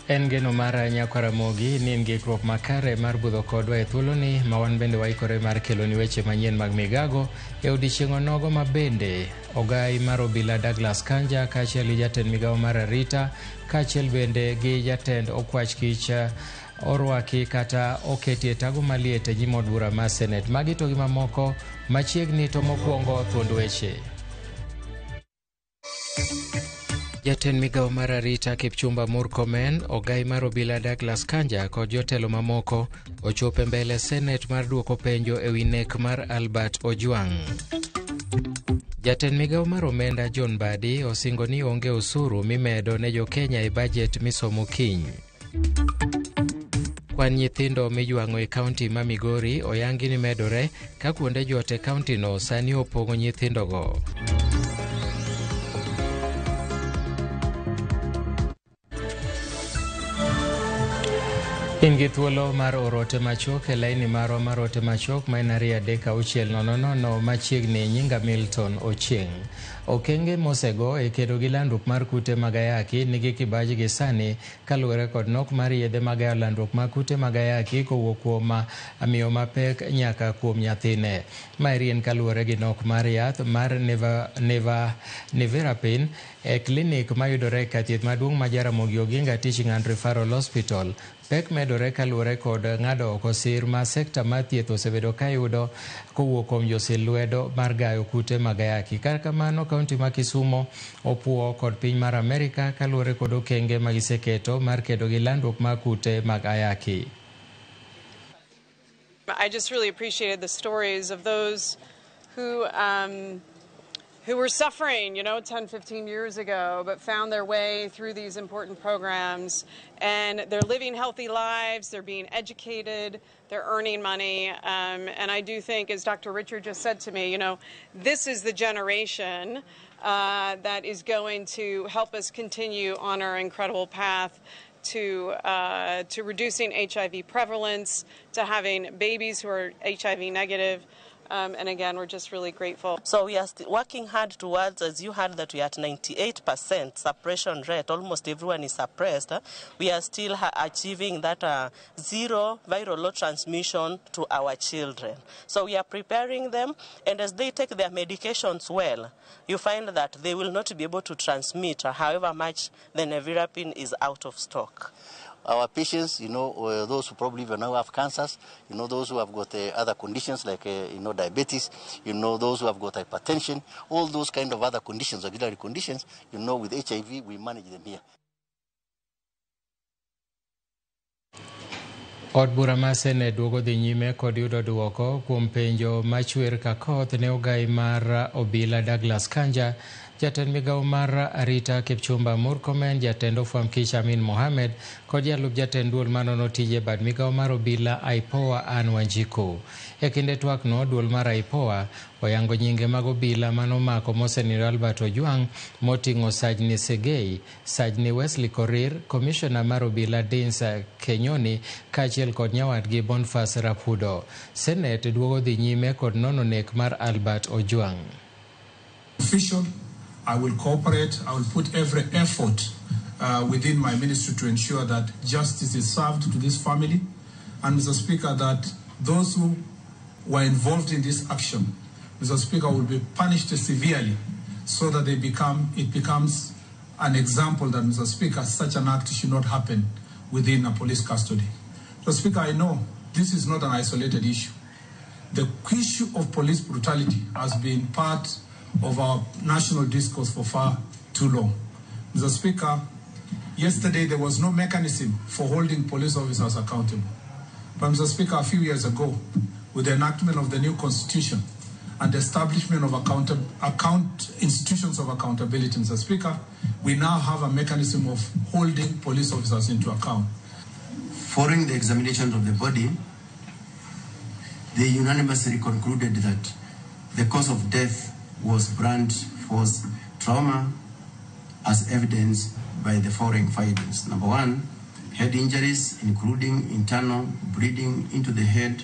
En geno mara Nyakwaramogi ni en gikruok makare mar budho kodwa e thuoloni ma wan bende waikore mar keloni weche manyien mag migago e odiechieng' onogo ma bende ogai mar obila Douglas Kanja kaachiel gi jatend migawo mar arita kaachiel bende gi jatend okwach kich orwaki kata oketi e tago maliet e nyim od bura mar Senet. Magi to gi mamoko machiegni to mokwongo thuond weche. Jatend migawo mar arita Kipchumba Murkomen, ogai mar obila Douglas Kanja kod jotelo mamoko ochopo e mbele Senet mar duoko penjo ewi nek mar Albert Ojwang. Jatend migawo mar omenda John Mbadi osingo ni onge osuru mimedo ne jokenya e bajet misomo kiny. Kwan nyithindo mijwang'o e kaunti ma Migori oyangi ni medore ka kuonde jot e kauntino sani opong'o nyithindogo. In gi thuolo mar oro ote machuok e laini marwa mar ote machuok ma en 23600 machiegni nyinga Milton Ochieng. Okenge mosego e kedo gi landruok mar kute mag ayaki nigi kibaji gi sani kaluwore kod nok mar yedhe magayo landruok mag kute mag ayaki kowuok kuom miyo mapek nyaka kuom nyathine. Maeri en kaluwore gi nok mar yath mar Nevirapine e klinik mayudore e kar thieth maduong' ma Jaramogi Oginga Teaching and Referral Hospital. Pek medore kaluwore kod ng'ado oko sir ma sekta mar thieth osebedo kayudo kowuok kuom josil lwedo mar gayo kute mag ayaki. Kata kamano, kaunti ma Kisumo opuo kod piny mar Amerika kaluwore kod okenge ma giseketo mar kedo gi landruok mar kute mag ayaki. I just really appreciated the stories of those who were suffering, 10, 15 years ago, but found their way through these important programs. And they're living healthy lives, they're being educated, they're earning money. And I do think, as Dr. Richard just said to me, this is the generation that is going to help us continue on our incredible path to reducing HIV prevalence, to having babies who are HIV negative. And again, we're just really grateful. So we are working hard towards, as you heard, that we are at 98% suppression rate. Almost everyone is suppressed. We are still achieving that zero viral load transmission to our children. So we are preparing them, and as they take their medications well, you find that they will not be able to transmit however much the nevirapine is out of stock. Our patients, those who probably even now have cancers, those who have got other conditions like, diabetes, those who have got hypertension, all those kind of other conditions, auxiliary conditions, with HIV, we manage them here. Od bura mar Senet duogo dhi nyime kod yudo duoko kuom penjo machwer ka koth ne ogai mar obila Douglas Kanja, jatend migawo mar arita Kipchumba Murkomen, jatend ofwamb kich Amin Mohamed kod jalup jatend duol manono tije bad migawo mar obila IPOA Anne Wanjiku. E kinde twak no, duol mar IPOA oyango nyinge mag obila manomako mosenindo Albert Ojwang moting'o Sajni Segei, Sajni Wesley Korir, komishona mar obila Dins Kenyoni kaachiel kod nyawadgi Boniface Rapudo. Senet duogo dhi nyime kod nono nek mar Albert Ojwang. Official, I will cooperate, I will put every effort within my ministry to ensure that justice is served to this family. And Mr. Speaker, that those who were involved in this action, Mr. Speaker, will be punished severely so that it becomes an example that, Mr. Speaker, such an act should not happen within a police custody. Mr. Speaker, I know this is not an isolated issue. The issue of police brutality has been part of our national discourse for far too long. Mr. Speaker, yesterday there was no mechanism for holding police officers accountable. But Mr. Speaker, a few years ago, with the enactment of the new constitution and the establishment of institutions of accountability, Mr. Speaker, we now have a mechanism of holding police officers into account. Following the examination of the body, they unanimously concluded that the cause of death was blunt force trauma, as evidenced by the following findings. Number one, head injuries, including internal bleeding into the head,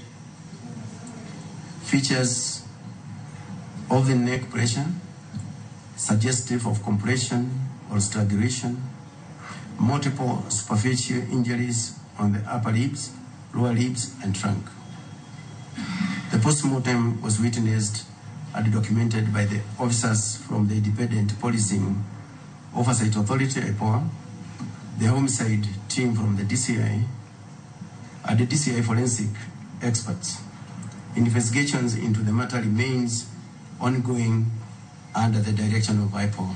features of the neck pressure, suggestive of compression or strangulation, multiple superficial injuries on the upper ribs, lower ribs, and trunk. The postmortem was witnessed and documented by the officers from the Independent Policing Oversight Authority, IPOA, the homicide team from the DCI, and the DCI forensic experts. Investigations into the matter remains ongoing under the direction of IPOA.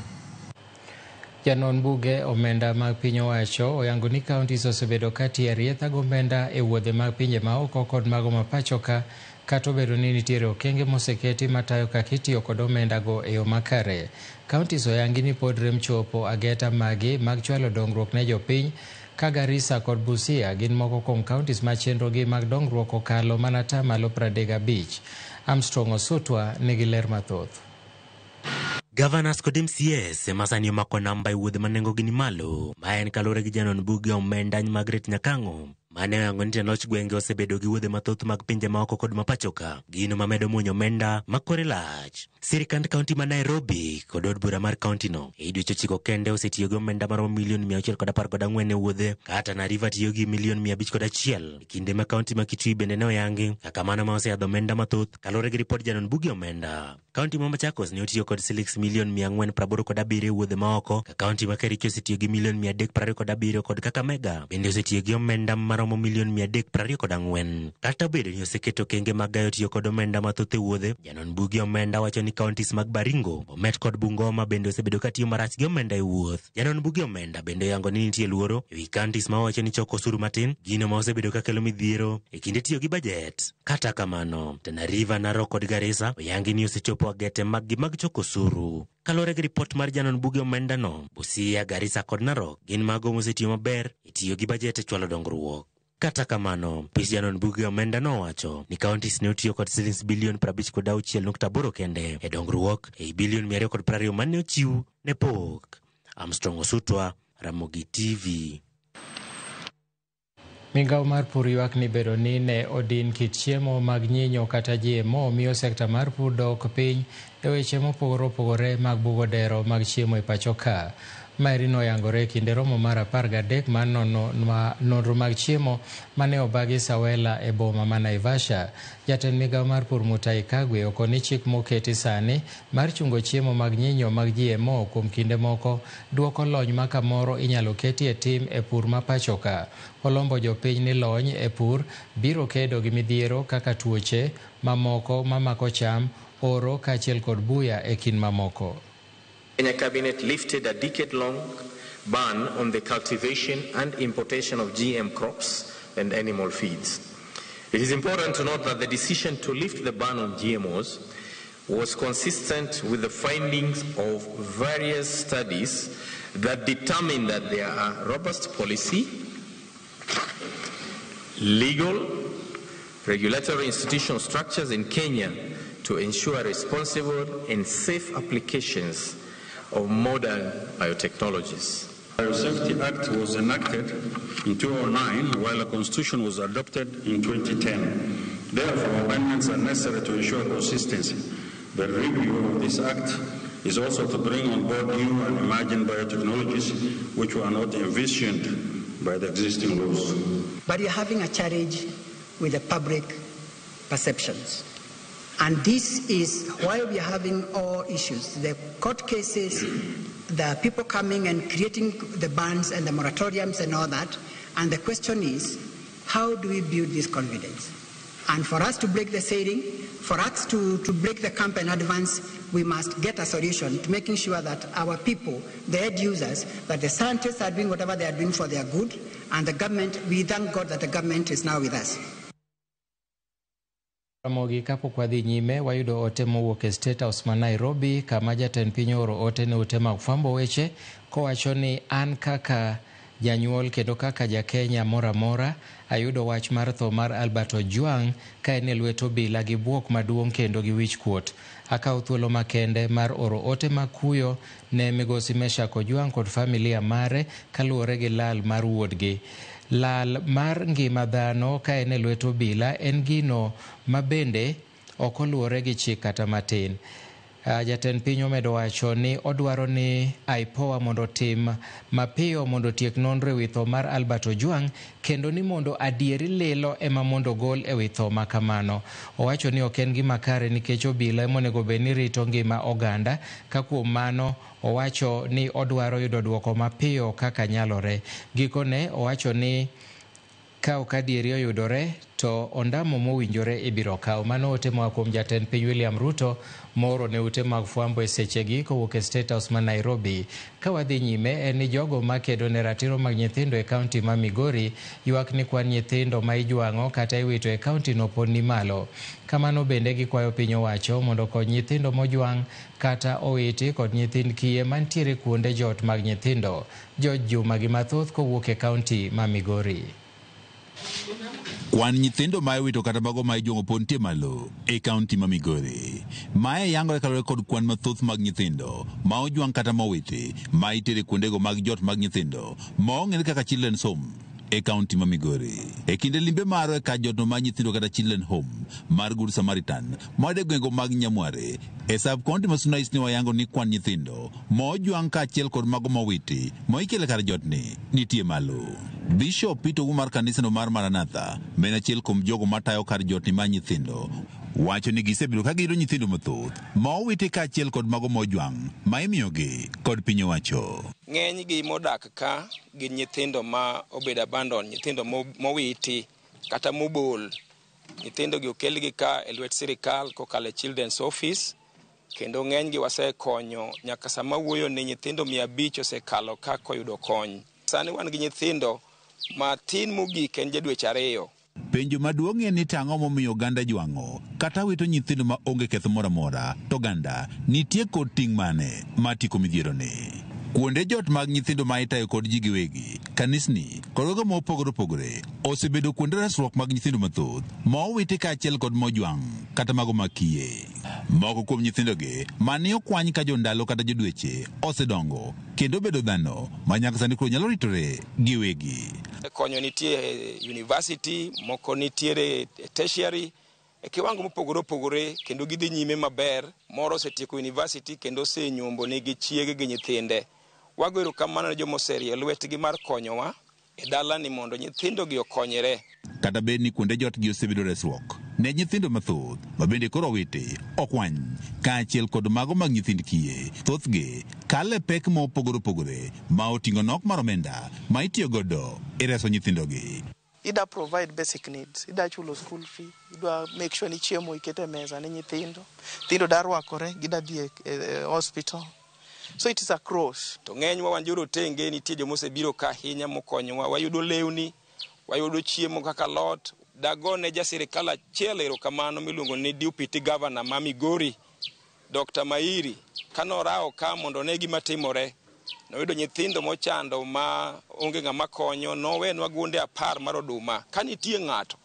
Janon buge omenda mag piny owacho oyango ni counties osebedo ka tiyo arietha gi omenda e wuodhe mag pinje maoko kod mago ma pacho ka, kata obedo ni nitiere okenge moseketi matayo kaka itiyo kod omenda go e yo makare. Counties oyangi ni pod rem chopo ageta magi mag chwalo dongruok ne jopiny, ka Garissa kod Busia gin moko kuom counties ma chenrogi mag dongruok okalo mana atamalo 35. Armstrong Osutwa nigi ler mathoth. Governors kod MCAs ema sani omako namba e wuodhe ma nengogi ni malo, ma en kaluwore gi janon buge omenda Margaret Nyakang'o mane oyango ni tend loch gwenge osebedo gi wuodhe mathoth mag pinje maoko kod mapacho ka, gino mamedo muonyo omenda ma kore lach. Sirikand kaunti ma Nairobi kod od bura mar kaunti no e dweche 9 kende osetiyo gi omenda maromo milion 614 e wuodhe, ka Tana River tiyo gi milion 501, e kinde ma kaunti ma Kitui bende ne oyangi kaka mano ma oseyadho omenda mathoth kaluwore gi ripod janon buge omenda. Kaunti ma Machakos ne otiyo kod silings milion 487 e wuodhe maoko, ka kaunti ma Kericho osetiyo gi milion 327 kod Kakamega bende osetiyo gi omenda maromo milion 324. Kata obedo ni oseketo okenge mag gayo tiyo kod omenda mathoth e wuodhe, janon buge omenda wacho ni counties mag Baringo, Bomet kod Bungoma bende osebedo ka tiyo marach gi omenda e wuoth. Janon buge omenda bende oyango ni nitie luoro e wi counties ma owacho ni choko osuru matin, gino ma osebedo ka kelo midhiero e kinde tiyo gi bajet. Kata kamano, Tana River, Narok kod Garissa oyangi ni osechopo agete maggi mag choko osuru. Kaluwore gi ripot mar janon buge omenda no, Busia, Garissa kod Narok gin mago mosetiyo maber e tiyo gi bajet e chwalo dongruok. Kata kamano, pis janon buge omenda nowacho ni counties ne otiyo kod silings bilion 56.8 kende e dongruok ei bilion 220 mane ochiw ne pok. Armstrong Osutwa, Ramogi TV. Migawo mar pur ywak ni bedo ni ne odin kit chiemo mag nyinyo kata GMO miyo sekta mar pur dok piny e weche mopogore opogore mag bugo dero mag chiemo e pacho ka. Maeri noyangore e kinde romo mar 13 mar nonro mag chiemo mane obagi Sawela e boma ma Naivasha. Jatend migawo mar pur Mutahi Kagwe okoni chik moketi sani mar chungo chiemo mag nyinyo mag GMO kuom kinde moko duoko lony ma kamoro inyalo keti e tim e pur ma pacho ka. Olombo jopiny ni lony e pur biro kedo gi midhiero kaka tuoche mamoko mamako cham, oro kaachiel kod buya e kind mamoko. Kenya Cabinet lifted a decade-long ban on the cultivation and importation of GM crops and animal feeds. It is important to note that the decision to lift the ban on GMOs was consistent with the findings of various studies that determined that there are robust policy, legal, regulatory institutional structures in Kenya to ensure responsible and safe applications of modern biotechnologies. The Biosafety Act was enacted in 2009, while the Constitution was adopted in 2010. Therefore, amendments are necessary to ensure consistency. The review of this act is also to bring on board new and emerging biotechnologies which were not envisioned by the existing laws. But you're having a challenge with the public perceptions. And this is why we are having all issues, the court cases, the people coming and creating the bans and the moratoriums and all that. And the question is, how do we build this confidence? And for us to break the ceiling, for us to break the camp and advance, we must get a solution to making sure that our people, the end users, that the scientists are doing whatever they are doing for their good, and the government, we thank God that the government is now with us. Ramogi kapok wadhi nyime wayudo ote mowuok e State House ma Nairobi kama jatend piny ooro ote ne ute mag fwambo weche kowacho ni an kaka janyuol kendo kaka ja Kenya moro amora ayudo wach mar tho mar Albert Ojwang ka en e lwet obila gi bwok maduong' kendo gi wich kuot. Akawo thuolo makende mar oro ote makuyo ne migosi Meshack Ojwang kod familia mare kaluwore gi lal mar wuodgi. Lal mar ngima dhano ka en e lwet obila en gino ma bende ok oluwore gi chik kata matin. Jatend piny omedo wacho ni odwaro ni IPOA mondo otim mapiyo mondo otiek nonro ewi tho mar Albert Ojwang kendo ni mondo adieri lilo ema mondo ogol ewi tho ma kamano. Owacho ni ok en gima kare nikech obila ema onego bed ni rito ngima oganda ka kuom mano owacho ni odwaro yudo duoko mapiyo kaka nyalore. Gikone owacho ni ka ok adieri oyudore to ondamo mowinjore ibiro kaw. Mano ote moa kuom jatend piny William Ruto moro ne ute mag fwambo e sechegi kowuok e State House ma Nairobi. Ka wadhi nyime en ni jogo makedo ne ratiro mag nyithindo e kaunti ma Migori ywak ni kwan nyithindo ma ijwang'o kata iwito e kaunti no pod ni malo. Kamano bende gikwayo piny owacho mondo okony nyithindo mojwang' kata owiti kod nyithind kiye mantiere kuonde jot mag nyithindo. George Juma gi mathoth kowuok e kaunti ma Migori. Kwan nyithindo ma iwito kata mago ma ijwang'o pod nitie malo e kaunti ma Migori. Mae yangore kaluwore kod kwan mathoth mag nyithindo ma ojwang' kata mowiti ma itere kuondego mag jot mag nyithindo ma ong'ere kaka Children's Home e kaunti ma Migori. E kinde limbe mare e kar jotno mar nyithindo kata Children Home mar Good Samaritan ma e gwenge mag Nyamware e sub county ma Suna East ne wayango ni kwan nyithindo ma ojwang' kaachiel kod mago mowiti ma ikelo e kar jotni nitie malo. Bishop Peter Ouma mar kanisano mar Maranatha ma en achiel kuom jogo matayo kar jotni mar nyithindo wacho ni gisebedo ka giyudo nyithindo mathoth ma owiti kaachiel kod mago mojwang' ma imiyogi kod piny owacho. Ng'eny gi modak ka gin nyithindo ma obedo abandon, nyithindo mowiti kata mobol. Nyithindo gi okelgi ka e lwet sirikal kokalo e Children's Office, kendo ng'eny gi wasekonyo nyaka sama wuoyo ni nyithindo 500 osekalo ka koyudo kony. Sani wan gi nyithindo matin mogik en jadweche 2. Penjo maduong' en ni tang'o momiyo oganda jwang'o kata wito nyithindo ma onge ketho moro amora to oganda nitie kod ting' mane mar tieko midhieroni. Kuonde jot mag nyithindo ma itayo kod ji giwegi, kanisni kod gogo mopogore opogore osebedo kuonde resruok mag nyithindo mathoth ma owiti kaachiel kod mojwang' kata mago mag kiye. Moko kuom nyithindogi mane okwany ka jondalo kata jodweche osedongo kendo bedo dhano ma nyaka sani koro nyalo ritore giwegi. Konyo nitie e university, moko nitiere e tertiary, e kiwango mopogore opogore kendo gidhi nyime maber. Moro osetieko university kendo osenyombo nigi chiege gi nyithinde. Wago erokamano ne joma oserie lwetgi mar konyowa e dalani mondo nyithindogi okonyre. Kata bed ni kuonde jotgi osebedo resruok ne nyithindo mathoth ma bende koro owiti okwany kaachiel kod mago mag nyithind kiye, thothgi kalo e pek mopogore opogore ma oting'o nok mar omenda ma itiyo godo e reso nyithindogi. Ida provide basic needs, ida chulo school fee, idwa make sure ni chiemo iketo e mesa ne nyithindo, nyithindo da rwakore, gida dhi e hospital. So it is a cross. To ng'enywa wan jorotenge, nitie joma osebiro ka ahinya mokonyowa. Wayudo lewni, wayudo chiemo kaka lot. Dagone ja sirikal achiel erokamano miluongo ni Deputy Governor ma Migori, Dr. Mairi, kanorawo ka mondo one gima timore. Noyudo nyithindo mochando ma onge ng'ama konyo, nowenwa gunde 10 mar oduma. Ka nitie ng'ato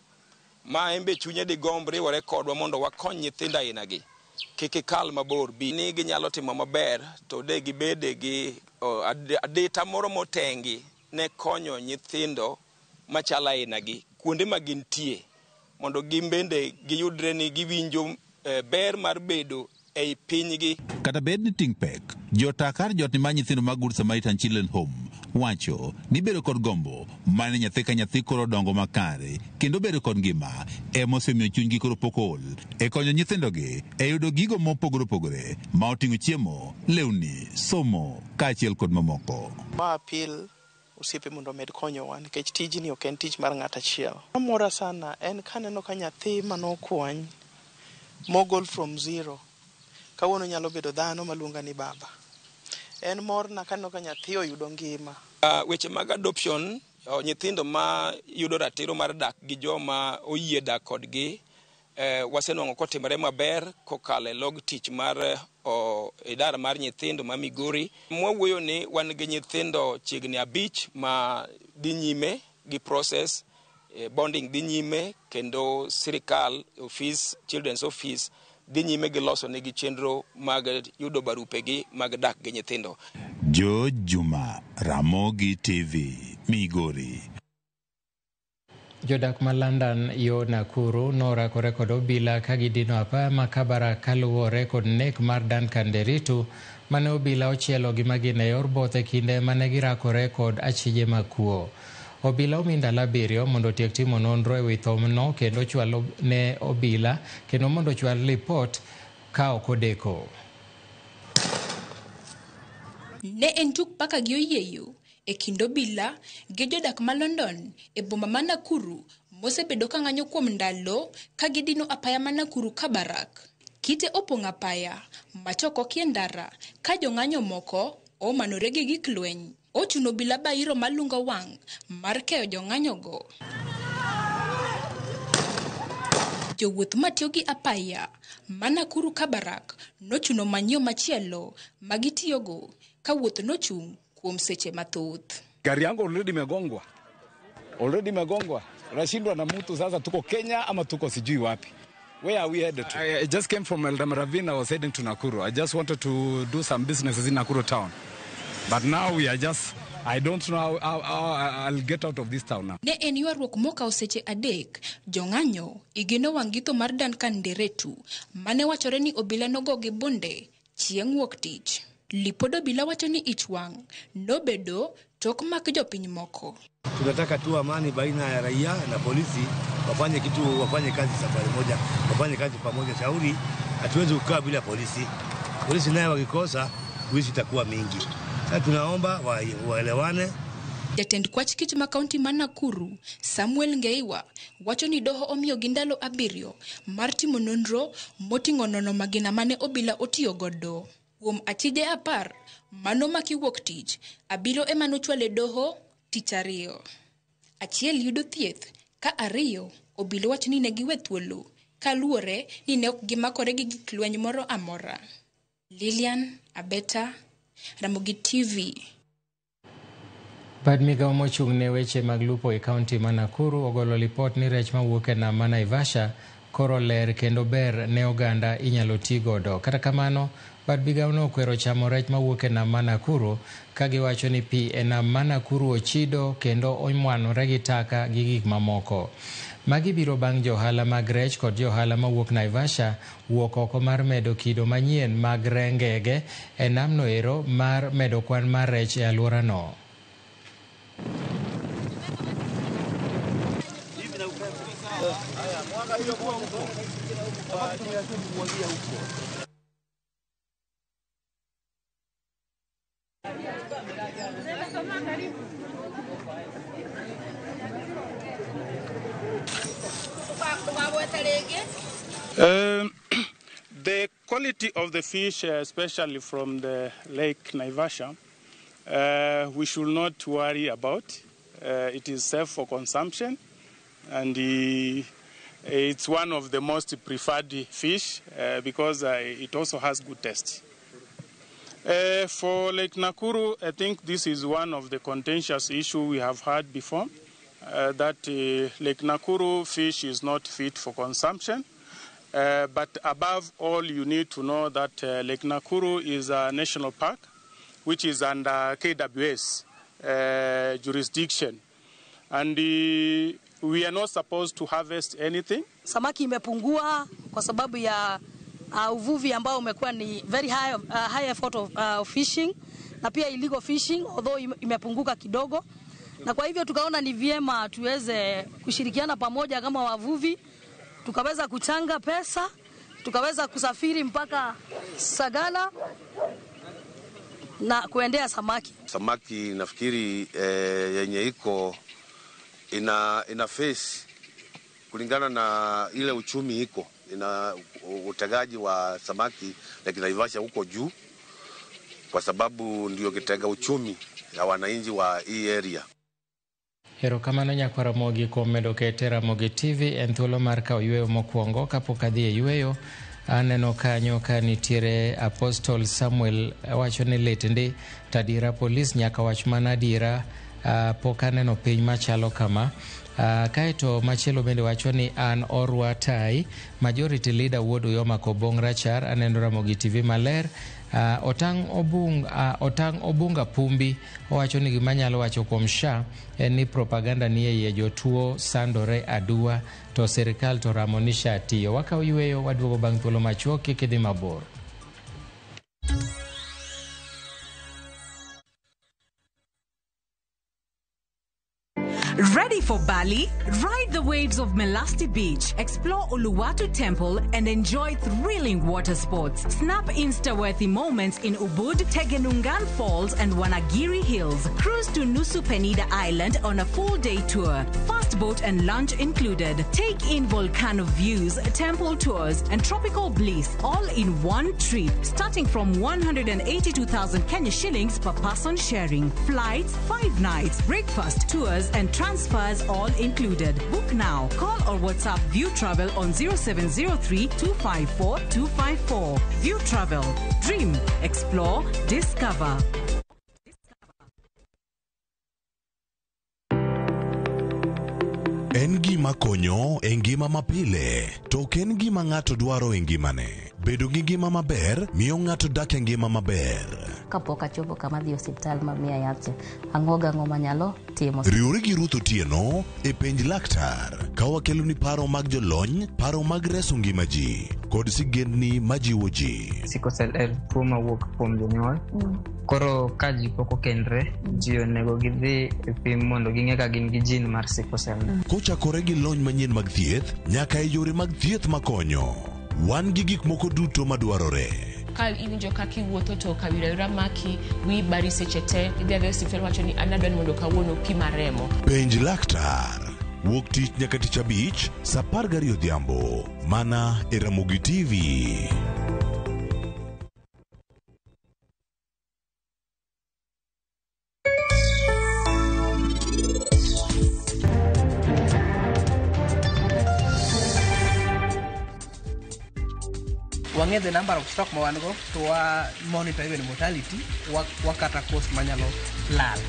ma en be chunye digomb riwore kodwa mondo wakony nyithindo ainagi, kik ikal mabor bi ni ginyalo timo maber to de gibede gi adita moro motengi ne konyo nyithindo machalo ainagi kuonde ma gintie mondo gin bende giyudre ni giwinjo ber mar bedo ei pinygi. Kata bed ni ting' pek, jota kar jotni mar nyithindo mag Good Samaritan Children Home wacho ni bedo kod gombo mane nyathi ka nyathi koro dongo makare kendo bedo kod ngima ema osemiyo chunygi koro pok ool e konyo nyithindogi e yudo gigo mopogore opogore ma oting'o chiemo, lewni, somo kaachiel kod mamoko. Ma appeal osiepe mondo omed konyowa nikech tijni ok en tich mar ng'ato achiel. Mora sana en kaneno ka nyathi manokwany mogol from zero kawuono nyalo bedo dhano maluonga ni baba. En morna kaneno ka nyathi oyudo ngima. Weche mag adoption, nyithindo ma yudo ratiro mar dak gi joma oyie dak kodgi, wasenwang'o kotimore maber kokalo e log tich mar idara mar nyithindo ma Migori. Mwawuoyo ni wan gi nyithindo chiegni 5 ma dhi nyime gi process, bonding dhi nyime kendo sirikal office, Children's Office dhi nyime gi loso negi chenro mag yudo barupegi mag dak gi nyithindo. George Juma, Ramogi TV, Migori. Jodak ma London yo Nakuru norakore kod obila ka gidino apaya ma Kabarak kaluwore kod nek mar Duncan Nderitu mane obila ochielo gi magina e yor both e kinde mane girakore kod achije makuo. Obila omi ndalo 7 mondo otiek timo nonro ewi thomno kendo chwalo ne obila kendo mondo ochwal lipot ka ok odeko. Ne en tuk paka gi oyieyo e kind obila gi jodak ma London e boma ma Nakuru mosebedo ka ng'anyo kuom ndalo ka gidino apaya ma Nakuru Kabarak. Kite opong'o apaya machoko kie ndara ka jong'anyo moko omanore gi gik lweny. Ochuno obila bairo malungo wang' mar keyo jong'anyogo. Jowuoth matiyo gi apaya ma Nakuru Kabarak nochuno manyo machielo magitiyogo ka wuoth nochung' kuom seche mathoth. Gari yangu already imegongwa. Nashindwa na mtu sasa, tuko Kenya ama tuko sijui wapi. Where are we headed to? I just came from Eldama Ravine. I was heading to Nakuru. I just wanted to do some businesses in Nakuru town. But now we are just, I don't know how I'll get out of this town now. Ne en ywaruok mokawo seche 3, jong'anyo igeno wang' gi tho mar Duncan Nderetu mane wachore ni obila nogo gi bunde chieng' wuok tich. Lipod obila wacho ni ich wang' nobedo tok mak jopiny moko. Tunataka tu amani baina ya raia na polisi, wafanye kitu, wafanye kazi safari moja, wafanye kazi pamoja. Shauri hatuwezi kukaa bila polisi. Polisi naye wakikosa, wizi itakuwa mingi. Sasa tunaomba waelewane. Jatend kwach kich ma kaunti ma Nakuru, Samuel Ngeiwa, wacho ni doho omiyogi ndalo 7 mar timo nonro moting'o nono magina mane obila otiyo godo. Kuom achije 10 mano maki wuok tich, 7 ema nochwale doho tich 2. Achiel yudo thieth ka 2 obila wacho ni ne giwe thuolo kaluwore ni ne ok gimakore gi gik lweny moro amora. Lilian Abeta, Ramogi TV. Bad migawo mochung' ne weche mag lupo e kaunti ma Nakuru ogolo lipot ni rech mawuok e nam ma Naivasha koro ler kendo ber ne oganda inyalo ti godo. Kata kamano, bad migawono okwero chamo rech mawuok e nam ma Nakuru ka giwacho ni pi e nam ma Nakuru ochido kendo omwanore gi taka gi gik mamoko. Magi biro bang' johala mag rech kod johala mawuok Naivasha wuok oko mar medo kido manyien mag rengege e namno ero mar medo kwan mar rech e alworano. The quality of the fish, especially from the Lake Naivasha, we should not worry about. It is safe for consumption, and it's one of the most preferred fish because it also has good taste. For Lake Nakuru, I think this is one of the contentious issues we have had before, that Lake Nakuru fish is not fit for consumption. But above all, you need to know that Lake Nakuru is a national park, which is under KWS jurisdiction. And we are not supposed to harvest anything. Samaki imepungua kwa sababu ya uvuvi ambao umekuwa ni very high effort of fishing, na pia illegal fishing, although imepunguka kidogo. Na kwa hivyo tukaona ni vyema tuweze kushirikiana pamoja kama wavuvi, tukaweza kuchanga pesa, tukaweza kusafiri mpaka Sagana na kuendea samaki. Samaki nafikiri yenye iko ina face kulingana na ile uchumi iko ina utegaji wa samaki lakini Naivasha huko juu kwa sababu ndio kitega uchumi ya wananchi wa hii area. Erokamano nyakwa Ramogi kuom medo kete Ramogi TV en thuolo mar kawo yweyo mokwongo. Kapok adhi e yweyo, aneno kanyo ka nitiere Apostle Samuel wacho ni lit ndi tadiera polis nyaka wach mana adiera, pok aneno piny machalo kama. Kaeto machielo bende wacho ni an Orwa Tai, majority leader wuod Uyoma Kobong Rachar, aneno Ramogi TV maler. Otang' Obunga Pumbi owacho ni gima nyalo wacho kuom SHA en ni propaganda ni e iye, jotuo sandore aduwa to sirikal to ramo ni SHA tiyo. Wakawo yweyo, waduogo bang' thuolo machuok, kik idhi mabor. Ready for Bali? Ride the waves of Melasti Beach, explore Uluwatu Temple, and enjoy thrilling water sports. Snap Insta-worthy moments in Ubud, Tegenungan Falls, and Wanagiri Hills. Cruise to Nusa Penida Island on a full-day tour. Fast boat and lunch included. Take in volcano views, temple tours, and tropical bliss all in one trip, starting from 182,000 Kenya shillings per person sharing. Flights, 5 nights, breakfast, tours, and transfers all included. Book now. Call or WhatsApp View Travel on 0703 254 254. View Travel. Dream, explore, discover. En gima konyo e ngima mapile, to ok en gima ng'ato dwaro e ngimane. Bedo gi ngima maber miyo ng'ato dak e ngima maber. Kapok achopo kama dhi osiptal ma miya yath, ang'o gang'o manyalo timo. Riwri gi Ruth Otieno e Penj Laktar ka wakeloni paro mag jolony, paro mag reso ngima ji kod sigendni majiwo ji. Sickle cell en tuo mawuok kuom jonyuol. Koro ka ji pok okendre, ji onego gidhi e pim mondo ging'e ka gin gi gene mar sickle cell. Kochakore gi lony manyien mag thieth nyaka e yore mag thieth makonyo. Wan gi gik moko duto madwarore. Ka iwinjo kaka iwuotho to kawira maki, wi bari seche te, idhi adhiya e osiptal wacho ni an adwa ni mondo kawuono pima remo. Penj Laktar. Wuok tich nyaka tich abich, saa 12 odhiambo. Mana e Ramogi TV. Wang'e the number of stock ma wan go to wa monitor even mortality wa kata cost manyalo lal.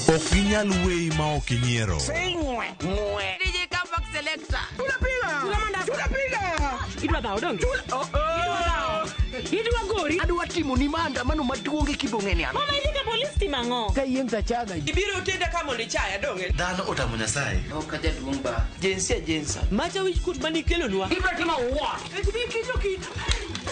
Ok ginyal weyi ma ok inyiero. DJ Comeback Selector. Tunapiga. Tunapiga. Idwa dhawo donge? Oh oh. Idwa gori. Adwa timo ni maandamano maduong' e kibong'e ni an. Mama idhi ka polis timo ang'o? Ka yiem tachaga. Ibiro tenda ka mondo ichaya donge? Dhano otamo Nyasaye. Ok jaduong' ba. Jinsia jinsa. Macha wich kut mani kelonwa. Ibiro timo what? Ibiro kito.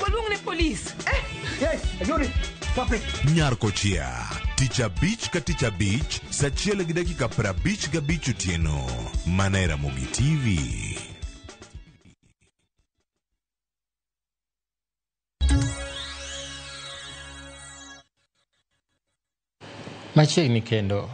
Waluong ne polis. Eh, Ayori. Stop it. Nyar Kochia. Tich abich ka tich abich, saa 1:55 otieno. Mana e Ramogi TV. Machiegni kendo.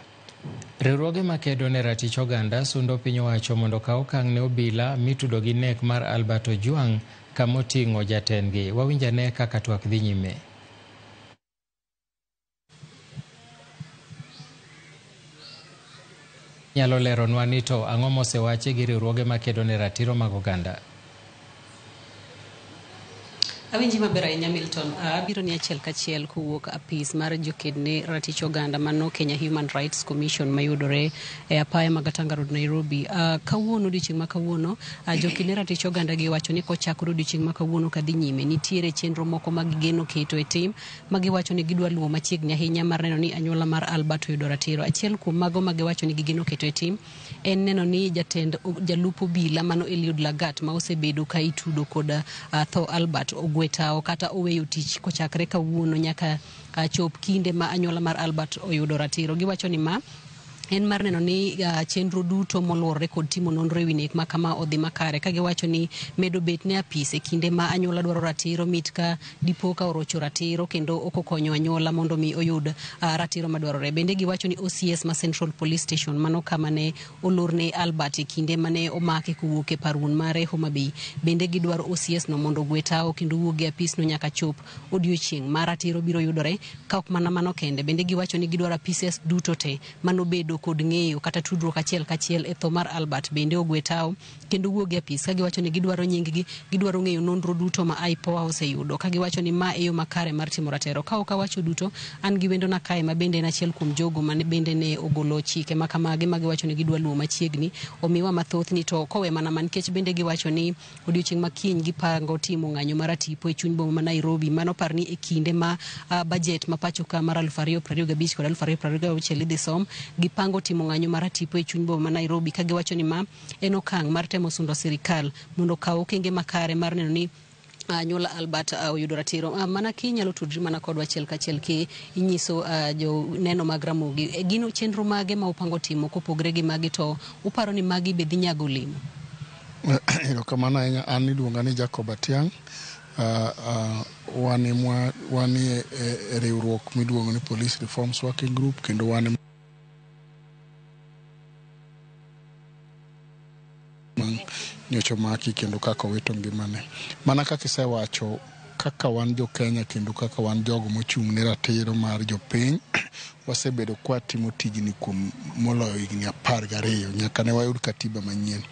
Riwruoge makedo ne ratich oganda sundo piny owacho mondo okaw okang' ne obila mitudo gi nek mar Albert Ojwang kamoting'o jatendgi. Wawinj ane kaka twak dhi nyime. Nyalo leronwa ni to ang'o mosewachi gi riwruoge makedo ne ratiro mag oganda? Awinji maber ahinya Milton. Abiro ni achiel kachiel kowuok apis mar joked ne ratich oganda mano Kenya Human Rights Commission mayudore e apaya mag Gatanga Road Nairobi. Kawuono odiochieng' ma kawuono joked ne ratich oganda gi wacho ni kochakore odiochieng' ma kawuono kadhi nyime nitiere chenro moko ma gigeno keto e tim ma giwacho ni gidwa luwo machiegni ahinya mar neno ni anyuola mar Albert oyudo ratiro. Achiel kuom mago ma giwacho ni gigeno keto e tim en neno ni jatend jalup obila mano Eliud Lagat ma osebedo ka itudo kod tho Albert ogwetao kata oweyo tich kochakre kawuono nyaka chop kinde ma anyuola mar Albert oyudo ratiro. Giwacho ni ma en mar neno ni chenro duto moluorore kod timo nonro ewi nek ma kama odhi makare, ka giwacho ni medo bet ne apis e kinde ma anyuola dwaro ratiro mit ka dipo ka orocho ratiro kendo ok okonyo anyuola mondo mi oyud ratiro madwarore. Bende giwacho ni OCS ma Central Police Station mano kama ne olorne Albert e kinde mane omake kowuok e par wuon mare Homa Bay, bende gidwaro OCS no mondo ogwe tao kendo wuog e apis no nyaka chop odiochieng' ma ratiro biro yudore. Ka ok mana mano kende, bende giwacho ni gidwaro apises duto te manobedo kod ng'eyo kata tudruok achiel kachiel e tho mar Albert bende ogwe tao kendo wuok e apis ka giwacho ni gidwaro nying-gi, gidwaro ng'eyo nonro duto ma IPOA oseyudo ka giwacho ni ma e yo makare mar timo ratiro. Ka ok awacho duto, an gi wendona kae ma bende en achiel kuom jogo mane bende ne ogolo chike ma kamagi ma giwacho ni gidwa luwo machiegni omiwa mathoth ni to kowe mana man nikech bende giwacho ni odiochieng' ma kiny gipango timo ng'anyo mar tipo e chuny boma ma Nairobi. Mano par ni e kinde ma budget ma pacho ka mar 2025 kod 2026 idhi som, gipango timo ng'anyo mar tipo e chuny boma ma Nairobi ka giwacho ni ma en okang' mar temo sundo sirikal mondo okaw okenge makare mar neno ni anyuola Albert oyudo ratiro. Mana kinyalo tudri mana kodwa achiel kachiel ki inyiso jo neno mag Ramogi gino chenro mage ma upango timo kopogre gi magi to uparo ni magi be dhi nyago olemo? Erokamano ahinya. An iluonga ni Jacob Atiang'. Wan e riwruok miluongo ni Police Reforms Working Group kendo wan nyocha omaki kendo kaka owito ngimane. Mana kaka isewacho, kaka wan jo Kenya kendo kaka wan jogo mochung' ne ratiro mar jopiny, wasebedo kwa timo tijni kuom moloyo higni 12 nyaka ne wayud katiba manyien.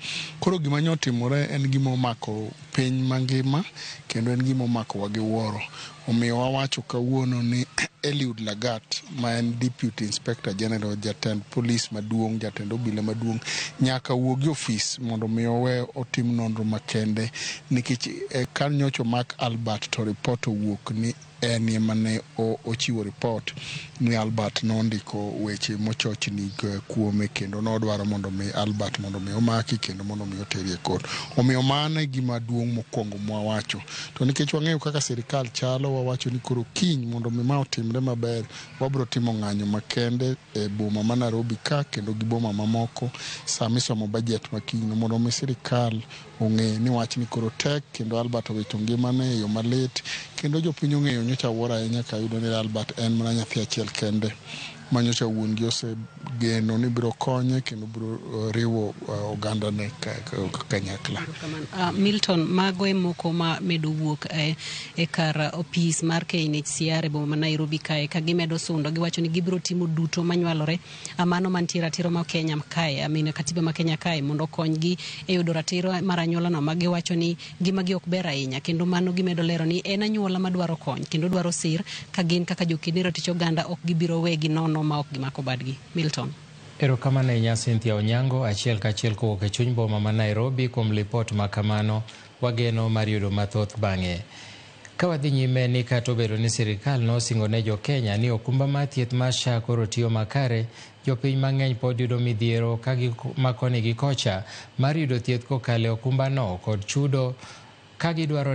Koro gima nyo otimore en gima omako piny mangima kendo en gima omakowa gi wuoro. Omiyo wawacho kawuono ni Eliud Lagat ma en Deputy Inspector General, jatend polis maduong', jatend obila maduong', nyaka wuog e ofis mondo mi owe otim nonro makende nikech ka nyocha omak Albert to ripot owuok ni en ema ne ochiwo ripot ni Albert nondiko weche mochochni kuome kendo nodwaro mondo mi Albert mondo mi omaki kendo mondo mi otere e kot. Omiyo mano e gima duong' mokwongo mwawacho. To nikech wang'eyo kaka sirikal chalo, wawacho ni koro kiny mondo mi ma otimre maber, wabro timo ng'anyo makende e boma ma Nairobi ka kendo gi boma mamoko sama isomo budget ma kiny mondo mi sirikal ong'e ni wachni koro tek kendo Albert owito ngimane e yo malit kendo jopiny ong'eyo nyocha wuoro ahinya ka yudo ni Albert en mana nyathi achiel kende ma nyocha wuon gi osegeno ni biro konye kendo biro riwo oganda ne kanyakla. Milton, mago e moko ma medo wuok e kar opis mar KNHCR e boma ma Nairobi kae ka gimedo sundo giwacho ni gibiro timo duto manywalore mano mantie ratiro ma Kenya kae, I mean katiba ma Kenya kae mondo okonygi e yudo ratiro mar anyuola no ma giwacho ni ngimagi ok ber ahinya kendo mano gimedo lero ni en anyuola madwaro kony kendo dwaro sir ka gin kaka joked ne ratich oganda ok gibiro wegi nono ma ok gimako badgi. Milton. Erokamano ahinya Cynthia Onyango, achiel kachiel kowuok e chuny boma ma Nairobi kuom lipot ma kamano. Wageno mar yudo mathoth bang'e. Ka wadhi nyime ni kata obedo ni sirikal nosingo ne jo-Kenya ni okumba mar thieth mar SHA koro tiyo makare, jopiny mang'eny pod yudo midhiero ka gimako gi kocha mar yudo thieth kokalo e okumbano kod chudo ka idwaro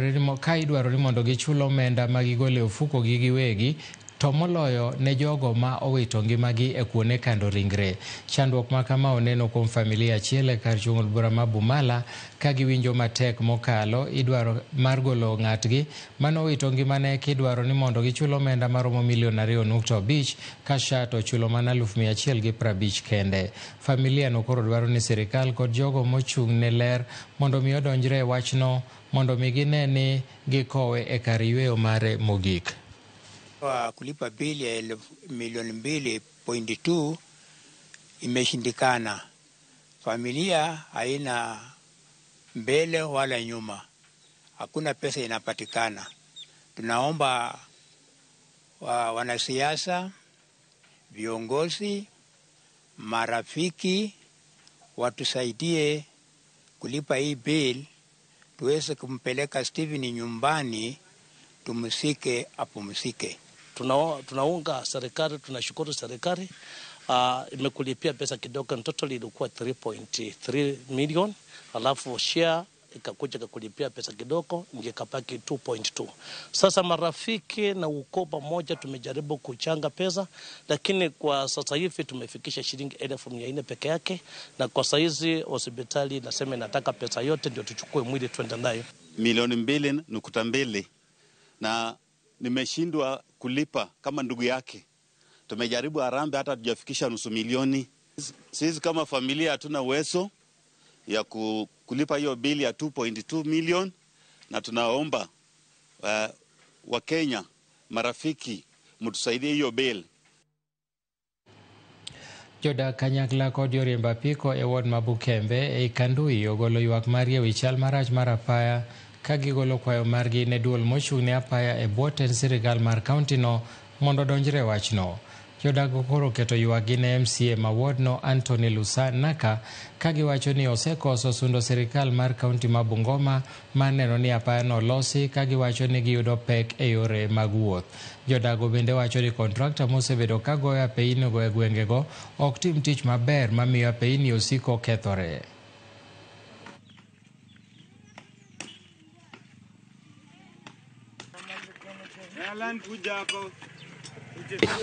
ni mondo gichul omenda ma gigolo e ofuko gi giwegi to moloyo ne jogo ma owito ngimagi e kuonde kando ringre. Chandruok ma kama oneno kuom familia achiel e kar chung' od bura ma Bumala ka giwinjo matek mokalo idwaro mar golo ng'atgi manowito ngimane kidwaro ni mondo gichul omenda maromo milion 2.5 ka SHA to chulo mana 150,000 kende. Familia no koro dwaro ni sirikal kod jogo mochung' ne ler mondo mi odonjre e wachno mondo mi gine ni gikowe e kar yweyo mare mogik. Kulipa bili ya milioni 2.2 imeshindikana. Familia haina mbele wala nyuma, hakuna pesa inapatikana. Tunaomba wanasiasa, viongozi, marafiki watusaidie kulipa hii bill tuweze kumpeleka Steven nyumbani, tumsike apumzike. Tunaunga serikali, tunashukuru serikali imekulipia pesa kidogo. Total ilikuwa 3.3 million, alafu share ikakuja kukulipia pesa kidogo ndio ikabaki 2.2. Sasa marafiki na ukoo pamoja tumejaribu kuchanga pesa, lakini kwa sasa hivi tumefikisha shilingi 400,000 peke yake, na kwa saizi hospitali nasema inataka pesa yote ndio tuchukue mwili twende nayo. Milioni 2.2 na nimeshindwa kulipa kama ndugu yake. Tumejaribu harambee hata hatujafikisha 500,000. Sisi kama familia hatuna uwezo ya kulipa hiyo bili ya 2.2 million, na tunaomba Wakenya marafiki mtusaidie hiyo bili. Jodak kanyakla kod joriemb apiko e ward ma Bukembe ei Kandui ogolo ywak margi ewi chal marach mar apaya ka gigolo kwayo margi ne duol mochung' ne apaya e bwo tend sirikal mar kaunti no mondo odonjre e wachno. Jodak go koro oketo ywakgi ne MCA ma wardno Anthony Lusanaka ka giwacho ni osekoso sundo sirikal mar kaunti ma Bungoma mar neno ni apayano olosi ka giwacho ni giyudo pek e yore mag wuoth. Jodago bende wacho ni kontrakta mosebedo ka goyo apeyinigo e gwengego ok tim tich maber mamiyo apeyini osiko kethore.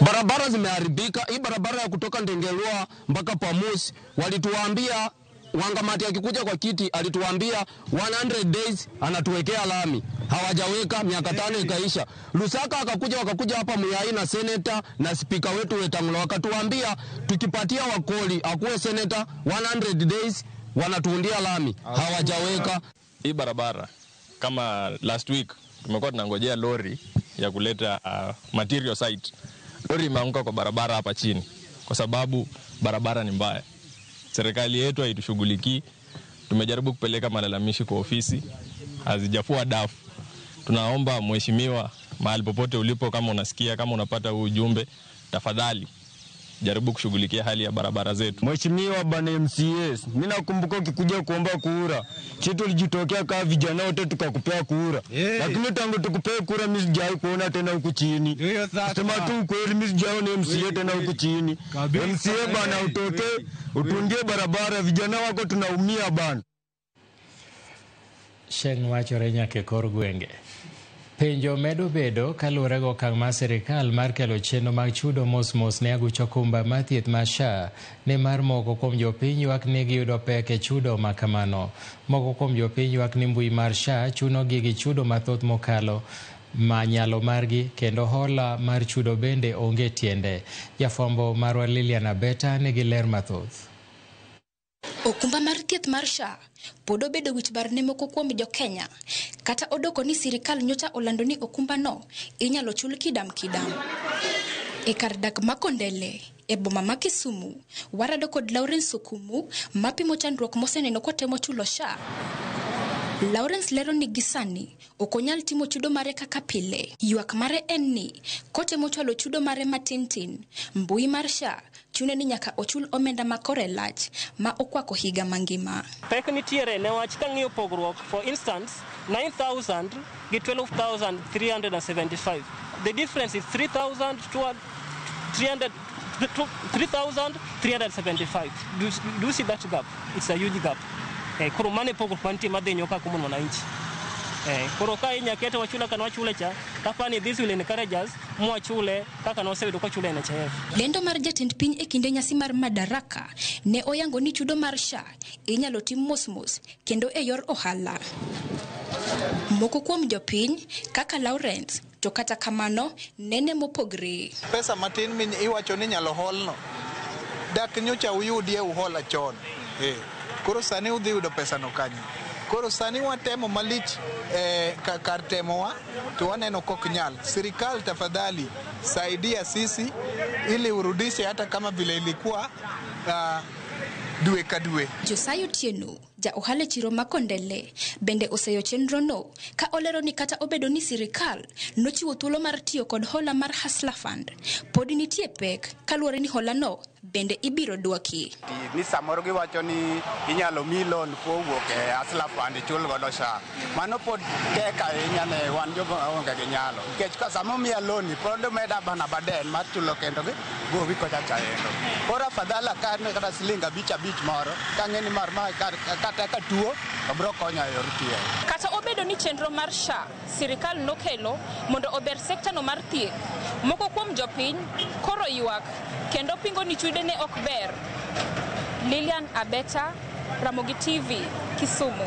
Barabara zimeharibika. Hii barabara ya kutoka Ndengelwa mpaka Pamusi, walituambia Wangamati akikuja kwa kiti alituambia 100 days anatuwekea lami, hawajaweka, miaka 5 ikaisha. Lusaka akakuja, wakakuja hapa Muyai na seneta na spika wetu Wetangula, wakatuambia tukipatia Wakoli akuwe seneta 100 days wanatuundia lami, hawajaweka. Hii barabara kama last week tumekuwa tunangojea lori ya kuleta material site. Lori imeanguka kwa barabara hapa chini kwa sababu barabara ni mbaya. Serikali yetu haitushughulikii. Tumejaribu kupeleka malalamishi kwa ofisi, hazijafua dafu. Tunaomba mheshimiwa, mahali popote ulipo, kama unasikia, kama unapata huu ujumbe, tafadhali jaribu kushughulikia hali ya barabara zetu. Mheshimiwa bana MCS, mimi nakumbuka ukikuja kuomba kura, chetu ulijitokea kama vijana wote tukakupea kura. Lakini tangu tukupee kura mimi sijawahi kuona tena huku chini. Sema tu kweli mimi sijaona MCA tena huku chini. MCA bana utoke, utundie barabara, vijana wako tunaumia bana. Sheng wachore nyaka e kor gwenge. Penjo medo bedo kaluwore gi okang' mar sirikal mar kelo chenro mag chudo mos mos ne aguch okumba mar thieth mar SHA nimar moko kuom jopiny ywak ni giyudo pek e chudo ma kamano. Moko kuom jopiny ywak ni mbui mar SHA chunogi gi chudo mathoth mokalo ma nyalo margi kendo hola mar chudo bende onge tiende. Jafwambo marwa Lilian Abeta nigi ler mathoth. Okumba mar thieth mar SHA pod obedo wich bar ne moko kuom jo-Kenya. Kata odoko ni sirikal nyocha olando ni okumba no inyalo chul kidam kidam. E kar dak ma Kondele, e boma ma Kisumu, warado kod Lawrence Okumu mapimo chandruok moseneno kotemo chulo SHA. Lawrence lero ni gisani ok onyal timo chudo mare kaka pile. Ywak mare en ni kotemo chwalo chudo mare matin tin, mbui mar SHA chune ni nyaka ochul omenda ma kore lach ma okwako higa mangima. Pek nitiere newach kang'iyo pogruok, for instance 9,000 gi 12,375. The difference is 3,375. Do you see that gap? It's a huge gap. Koro mane pogruok mantie madhi nyoka kuom mwananchi. Koro ka inyakete wachula kana wachule cha kapani this will encourage us mwachule kaka noseyudo kochule NHIF. Lendo mar jatend piny e kinde nyasi mar Madaraka ne oyango ni chudo mar SHA inyalo tim mos mos kendo e yor ohala. Moko kuom jopiny kaka Lawrence to kata kamano nene mopogre. Pesa matin min iwacho ni nyalo holno. Dak nyocha uyudie uhola chon. Koro sani udhi yudo pesa no kanyo. Koro sani watemo malich kar temowa to waneno kok nyal. Sirikal tafadhali saidia sisi ili urudishe hata kama vile ilikuwa dwe ka dwe. Josiah Otieno ja ohala chiro ma Kondele bende oseyo chenro no ka olero ni kata obedo ni sirikal nochiwo thuolo mar tiyo kod hola mar Hustler Fund, pod nitie pek kaluwore ni hola no bende ibiro dwoki. Ni samoro giwacho ni inyalo mi loan kowuok e Hustler Fund ichul godo SHA. Mano pod tek ahinya ne wan joma onge gi nyalo. Nikech ka sama omiya loan ni pod omeda bana baden mar chulo kendo gi gowi kocha chaendo. Koro afadhali akan kata siling 5 moro kang'e ni mar ma kata ka tuo obro konyo e yor thieth. Kata obedo ni chenro mar SHA sirikal nokelo mondo ober sekta no mar thieth, moko kuom jopiny koro ywak kendo pingo ni chude ne ok ber. Lilian Abeta, Ramogi TV, Kisumu.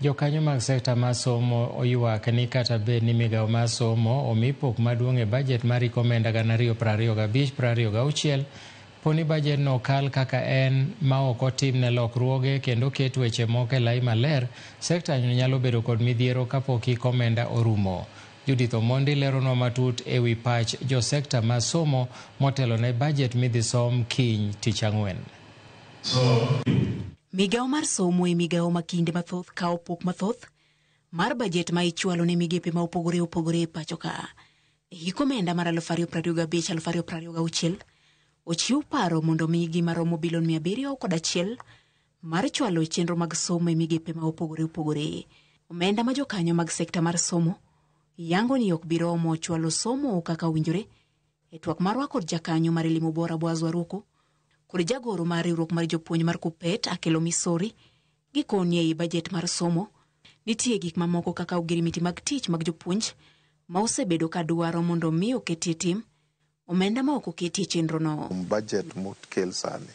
Jokanyo mag sekta mar somo oywak ni kata bed ni migawo mar somo omi pok maduong' e bajet mar omenda 2025-2026, poni bajet no kal kaka en ma ok otimne lokruoge kendo ket weche moko e lai maler, sekta nyalo bedo kod midhiero kapok hik omenda orumo. Judith Omondi leronwa matut e wi pach jo sekta ma somo motelo ne bajet midhi som kiny tich ang'wen. Migawo mar somo e migawo ma kinde mathoth kawo pok mathoth mar bajet ma ichwalo ne migepe ma opogore opogore e pacho ka. E hik omenda mar 2025-2026 ochiw paro mondo migi maromo bilion 701 mar chwalo chenro mag somo e migepe ma opogore opogore. Omenda ma jokanyo mag sekta mar somo yango ni ok bi romo chwalo somo kaka owinjore. E twak marwa kod jakanyo mar Elimu Bora Boaz Waruku kod jagoro mar riwruok mar jopuonj mar Kupet Akelo Misori gikoni ei bajet mar somo nitie gik mamoko kaka ogirimiti mag tich mag jopuonj ma osebedo ka dwaro mondo mi oketie tim omenda ma ok oketie chenrono. Budget mokel sani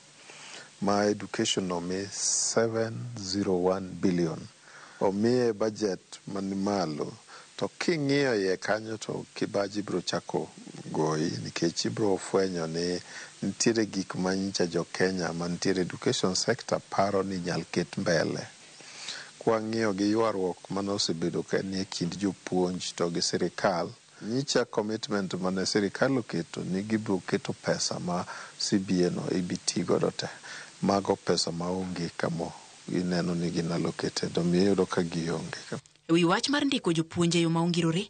ma education omi 701 billion omiye budget mani malo to king'iyo iye kanyo to kibaji biro chako goyi nikech ibiro fwenyo ni nitiere gik ma nyicha jo Kenya mantiere education sector paro ni nyal ket mbele. Kwang'iyo gi ywaruok mane osebedo ka nie kind jopuonj to gi sirikal, nyicha commitment mane sirikal oketo ni gibiro keto pesa ma CBA no ibi ti godo te. Mago pesa maonge kamo ineno ni gin allocated, omiyo iyudo ka gionge. E wi wach mar ndiko jopuonj e yo ma ongirore,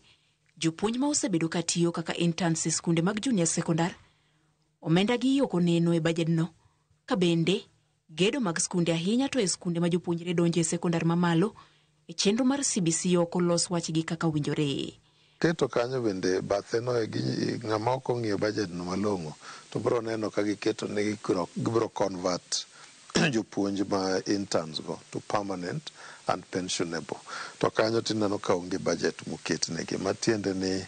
jopuonj ma osebedo ka tiyo kaka interns e skunde mag junior secondar, omenda gi ok oneno e bajedno, ka bende gedo mag skunde ahinya to e skunde ma jopuonjre donjo e sekondar mamalo e chenro mar CBC ok olos wachgi kaka owinjore. Keto kanyo bende bathe no ng'ama ok ong'iyo budget no malong'o to biro neno ka giketo ni gibiro convert jopuonj ma interns go to permanent and pensionable. To kanyo tineno ka onge budget moketnegi matiende ni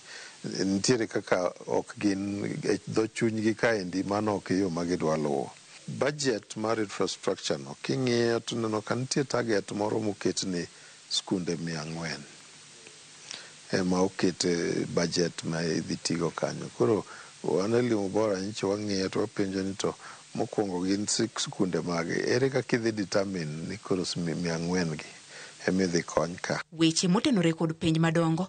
nitiere kaka ok gin dho chunygi kaendi mano ok yo ma gidwa luwo. Budget mar infrastructure no king'iyo tineno ka nitie target moro moket ni skunde 400 ema okete budget ma idhi tigo kanyo. Koro wan Elimu Bora nyicha wang'iyo to wapenjo ni to mokwongo gin skunde mage ere kaka idhi determine ni koro 400 gi ema idhi kony ka. Weche motenore kod penj madongo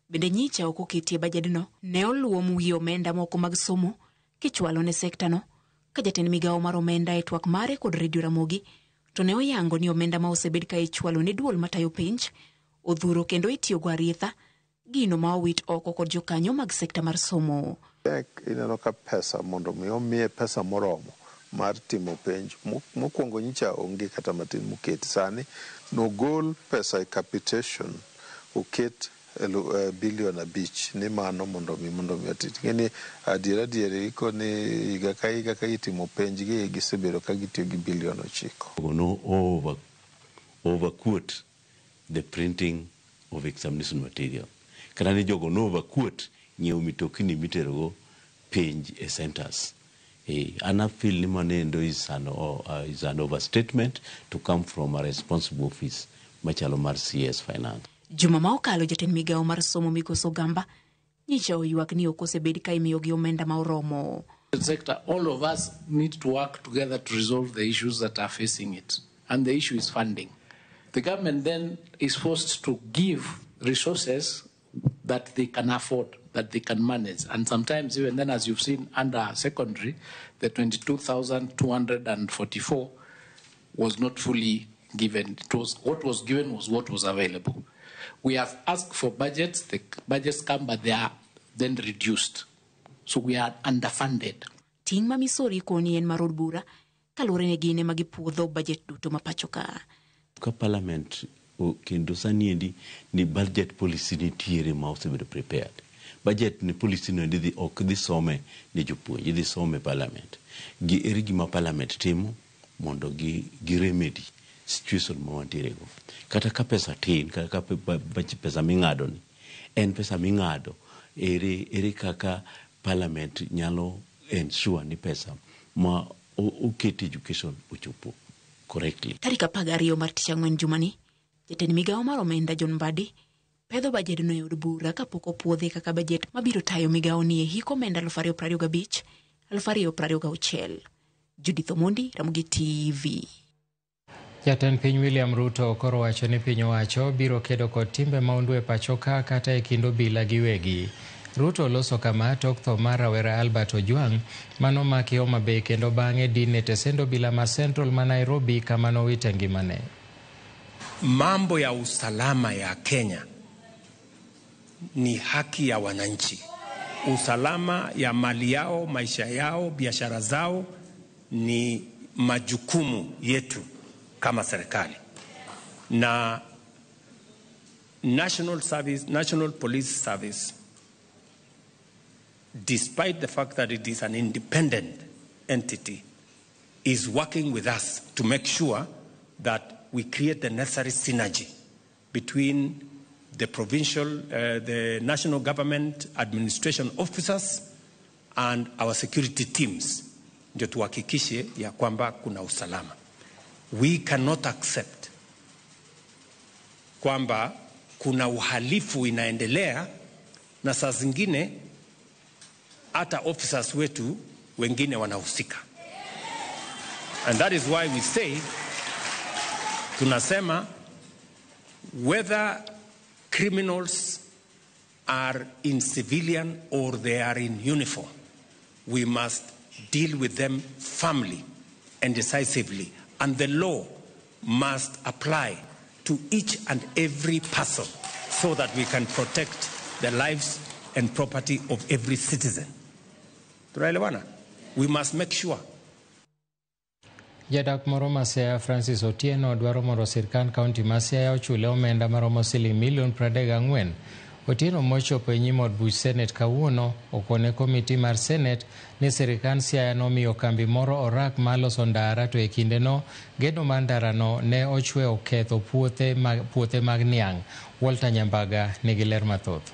bende nyicha ok oketie bajedno ne oluom wi omenda moko mag somo kichwalo ne sektano ka jatend migawo mar omenda e twak mare kod Radio Ramogi to ne oyango ni omenda ma osebed ka ichwalo ne duol matayo penj odhuro kendo itiyogo arietha gino ma owit oko kod jokanyo mag sekta mar somo. Tek ineno ka pesa mondo mi omiye pesa moromo mar timo penj mokwongo nyicha onge kata matin moket sani nogol pesa e capitation oket bilion 5 ni mano mondo mi otit. Ng'eni adier adier iko ni higa ka higa ka itimo penj gi gisebedo ka gitiyo gi bilion 9. No overquote the printing of examination material. Kata ni jogo no overquote nyiewo mitokni miterogo penj e centers. An I feel ni manendo is an overstatement to come from a responsible office machalo mar CS Finance. Juma ma okalo jatend migawo mar somo Migosi Ogamba nyicha oywak ni ok osebed ka imiyogi omenda ma oromo. Sector, all of us need to work together to resolve the issues that are facing it, and the issue is funding. The government then is forced to give resources that they can afford, that they can manage. And sometimes even then, as you've seen under secondary, the 22,244 was not fully given. It was, what was given was what was available. We have asked for budgets. The budgets come, but they are then reduced. So we are underfunded. Ting' ma Misori koni en mar od bura kaluwore ne gin ema gipuodho budget duto ma pacho ka. Ka parliament kendo sani endi ni budget policy nitiere ma osebedo prepared. Budget ni policy no endi ok dhi some ne jopuonj, idhi some parliament. Gi ere gima parliament timo mondo gi remedy situation ma wantiere go. Kata ka pesa tin, kata ka pesa ming'ado ni, en pesa ming'ado, ere kaka parliament nyalo ensure ni pesa ma oket education ochopo correctly. Tarik 12 mar tich ang'wen jumani, jatend migawo mar omenda John Mbadi pedho bajedno e od bura kapok opuodhe kaka bajet mabiro tayo migawo ni e hik omenda 2025 2026. Judith Omondi, Ramogi TV. Jatend piny William Ruto koro wacho ni piny owacho biro kedo kod timbe maundu e pacho ka kata e kind obila giwegi. Ruto loso kama tok tho mar rawera Albert Ojwang manomaki Homa Bay kendo bang'e din e tesend obila ma Central ma Nairobi kama nowite ngimane. Mambo ya usalama ya Kenya ni haki ya wananchi. Usalama ya mali yao, maisha yao, biashara zao ni majukumu yetu kama serikali. Na National Service, National Police Service, despite the fact that it is an independent entity, is working with us to make sure that we create the necessary synergy between the provincial, the national government administration officers and our security teams, ndio tuhakikishe ya kwamba kuna usalama. We cannot accept kwamba kuna uhalifu inaendelea na saa zingine hata officers wetu wengine wanahusika. And that is why we say, tunasema whether criminals are in civilian or they are in uniform, we must deal with them firmly and decisively. And the law must apply to each and every person so that we can protect the lives and property of every citizen. Tunaelewana? We must make sure. Jadak moro ma Siaya Francis Otieno dwaro mondo sirkand kaunti ma Siaya ochule omenda maromo siling milion 34. Otieno mochopo e nyim od buch Senet kawuono okone komiti mar Senet ni sirkand Siaya nomiyo kambi moro orak mar loso ndara to e kindeno gedo mar ndarano ne ochwe oketho puothe mag niang'. Walter Nyambaga nigi ler mathoth.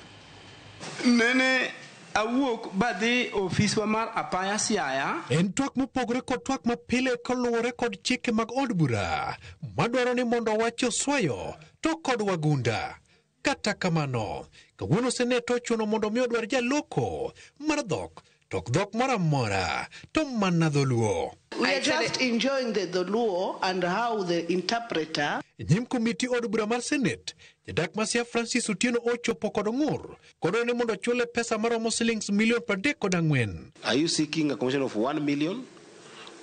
Nene awuok badhi ofiswa mar apaya Siaya. En twak mopogore kod twak mapile kaluwore kod chike mag od bura madwaro ni mondo wach oswayo to kod wagunda. Kata kamano, kawuono Senet ochuno mondo mi odwar jaloko mar dhok to ok dhok moro amora to mana dholuo. We are just enjoying the Dholuo and how the interpreter. E nyim komiti od bura mar Senet, jadak ma Siaya Francis Otieno ochopo kod ng'ur kodwaro ni mondo ochule pesa maromo silings milion 34. Are you seeking a commission of 1 million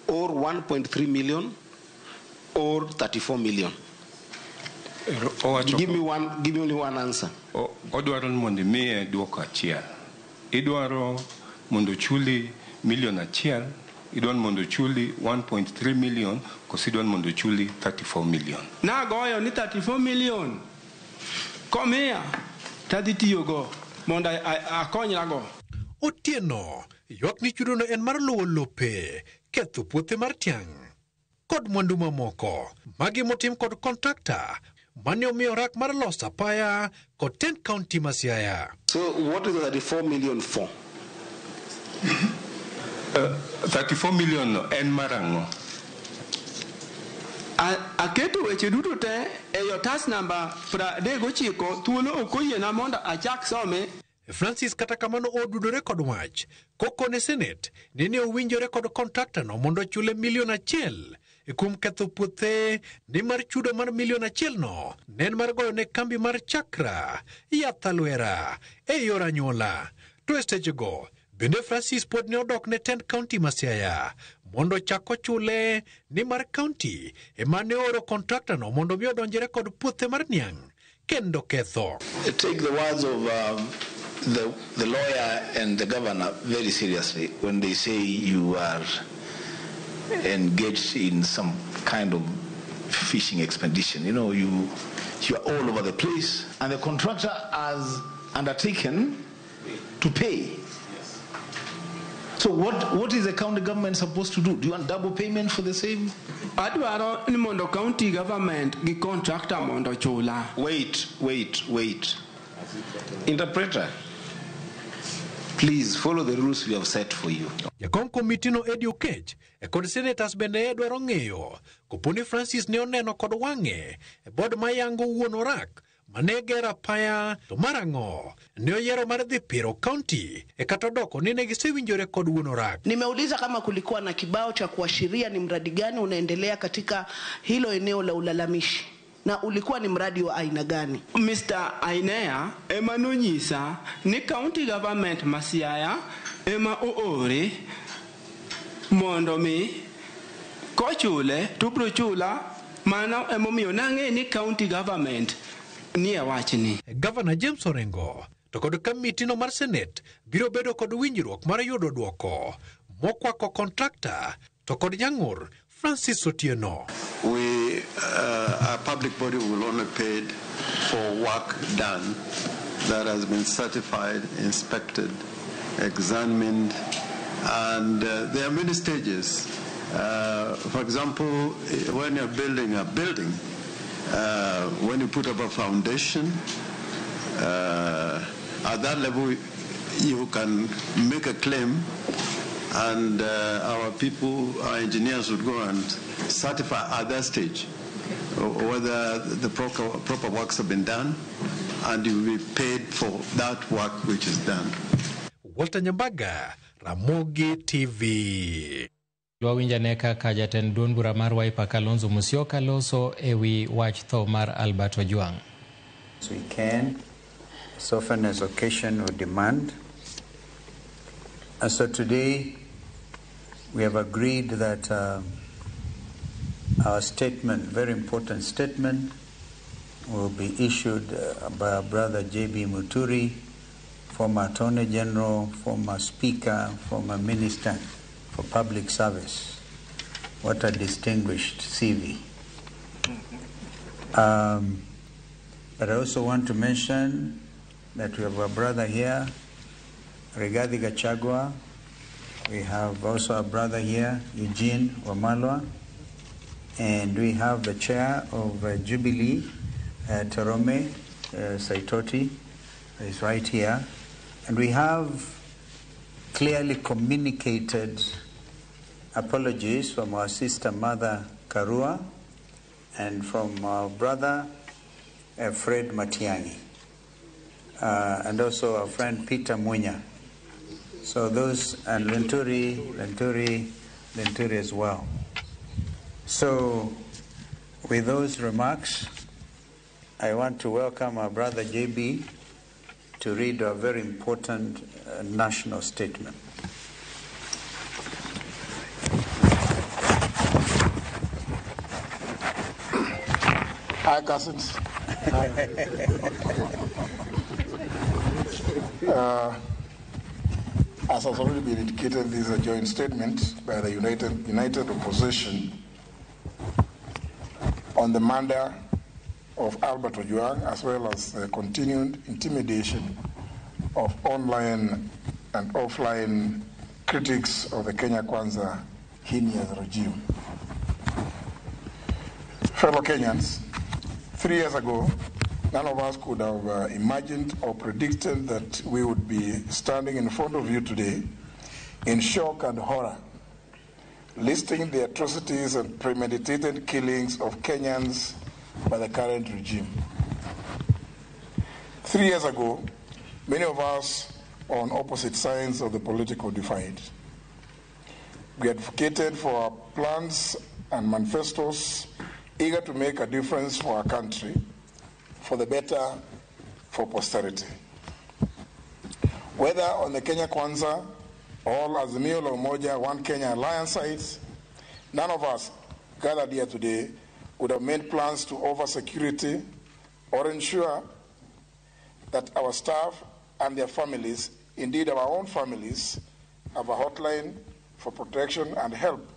or 1.3 million or 34 million? Give me one, give me only one answer. Odwaro ni mondo imiye duoko achiel. Idwaro mondo ochuli milion 1, idwaro mondo ochuli 1.3 million, koso idwaro mondo ochuli 34 million. Nagoyo ni 34 million. Komiya tadhi tiyogo mondo akonyrago. Otieno ywak ni chudono en mar luwo lope, ketho puothe mar tiang' kod mwandu mamoko. Magi motim kod kontrakta mane omiyo rak mar loso apaya kod tend kaunti ma Siaya. So what is the 34 million for? 34 million no en mar ang'o? Aketo weche duto te e otas namba 39, thuolo ok oyiena mondo achak some. Francis kata kamano odudore kod wach kokone Senet ni ne owinjore kod kontrakta no mondo ochule milion 1 kuom ketho puothe ni mar chudo mar milion 1 no ne en mar goyo ne kambi mar Chakra yath alwera e yor anyuola. To e sechego bende Francis pod ne odok ne tend kaunti ma Siaya mondo ochak ochule ni mar kaunti ema ne ooro kontrakta no mondo mi odonjre kod puothe mar niang' kendo ketho. Take the words of the lawyer and the governor very seriously when they say you are engaged in some kind of fishing expedition. You know, you are all over the place, and the contractor has undertaken to pay. So what is the county government supposed to do? Do you want double payment for the same? Adwaro ni mondo county government gi contractor mondo chula. Wait. Interpreter, please follow the rules we have set for you. Jakom komitino Eddie Okech e kod senators bende dwaro ng'eyo koponi Francis ne oneno kod wang'e e bod mayango wuon orak mane gero apaya to marang'o ne oyiero mar dhi piro kaunti e kata odoko ni ne gisewinjore kod wuon orak. Nimeuliza kama kulikuwa na kibao cha kuashiria ni mradi gani unaendelea katika hilo eneo la ulalamishi na ulikuwa ni mradi wa aina gani. Mr. Ainea ema nonyisa ni county government ma Siaya ema oore mondo mi kochule to bro chula mano emomiyo nang'e ni county government nie wachni. Gavana James Orengo to kod kamitino mar Senate biro bedo kod winjruok mar yudo dwoko mokwako kontrakta to kod nyang'ur Francis Otieno. We, our public body will only pay for work done that has been certified, inspected, examined, and there are many stages. For example, when you're building a building, when you put up a foundation, at that level you can make a claim, and our people, our engineers would go and certify at that stage whether the proper works have been done, and you will be paid for that work which is done. Walter Nyambaga, Ramogi TV. Wawinjane kaka jatend duond bura mar Wiper Kalonzo Musyoka loso ewi wach tho mar Albert Ojwang. So we can, as often as occasion would demand. And so today we have agreed that our statement, very important statement, will be issued by our brother J.B. Muturi, former Attorney General, former Speaker, former Minister for Public Service. What a distinguished CV. But I also want to mention that we have a brother here, Rigathi Gachagua. We have also a brother here, Eugene Wamalwa. And we have the chair of Jubilee, Torome Saitoti, is right here. And we have clearly communicated apologies from our sister mother Karua and from our brother Fred Matiang'i, and also our friend Peter Munya. So those, and Lenturi as well. So with those remarks, I want to welcome our brother JB to read a very important national statement. Hi, cousins. As has already been indicated, this is a joint statement by the United Opposition on the murder of Albert Ojwang, as well as the continued intimidation of online and offline critics of the Kenya Kwanza heinous regime. Fellow Kenyans, 3 years ago, none of us could have imagined or predicted that we would be standing in front of you today in shock and horror, listing the atrocities and premeditated killings of Kenyans by the current regime. 3 years ago, many of us on opposite sides of the political divide. We advocated for our plans and manifestos, eager to make a difference for our country, for the better, for posterity. Whether on the Kenya Kwanza or Azimio la Umoja One Kenya Alliance sides, none of us gathered here today would have made plans to offer security or ensure that our staff and their families, indeed our own families, have a hotline for protection and help,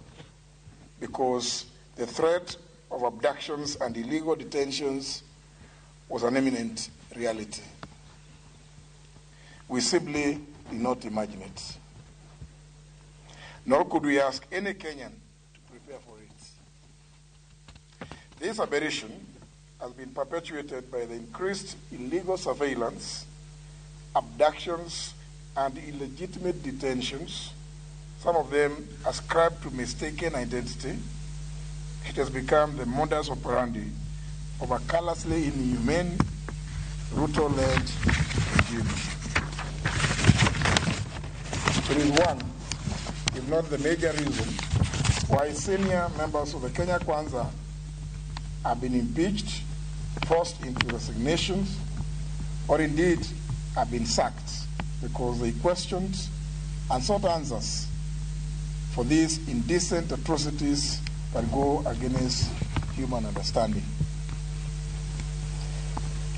because the threat of abductions and illegal detentions was an imminent reality. We simply did not imagine it. Nor could we ask any Kenyan to prepare for it. This aberration has been perpetuated by the increased illegal surveillance, abductions, and illegitimate detentions, some of them ascribed to mistaken identity. It has become the modus operandi of a callously inhumane Ruto-led regime. It is one, if not the major reason, why senior members of the Kenya Kwanza have been impeached, forced into resignations, or indeed have been sacked because they questioned and sought answers for these indecent atrocities that go against human understanding.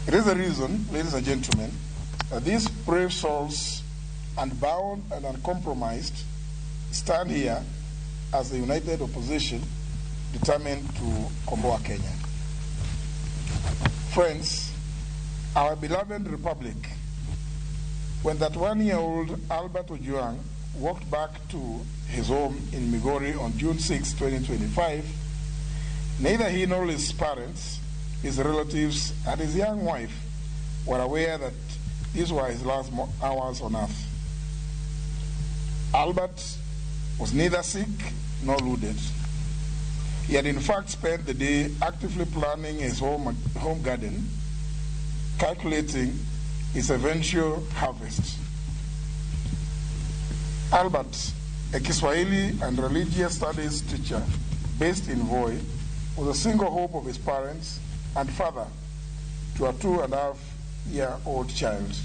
It is the reason, ladies and gentlemen, that these brave souls, unbound and uncompromised, stand here as the united opposition determined to Komboa Kenya. Friends, our beloved republic, when that 1-year-old Albert Ojwang walked back to his home in Migori on June 6, 2025, neither he nor his parents, his relatives, and his young wife were aware that these were his last hours on earth. Albert was neither sick nor wounded. He had in fact spent the day actively planning his home garden, calculating his eventual harvest. Albert, a Kiswahili and religious studies teacher based in Voi, was the single hope of his parents and father to a 2.5-year-old child.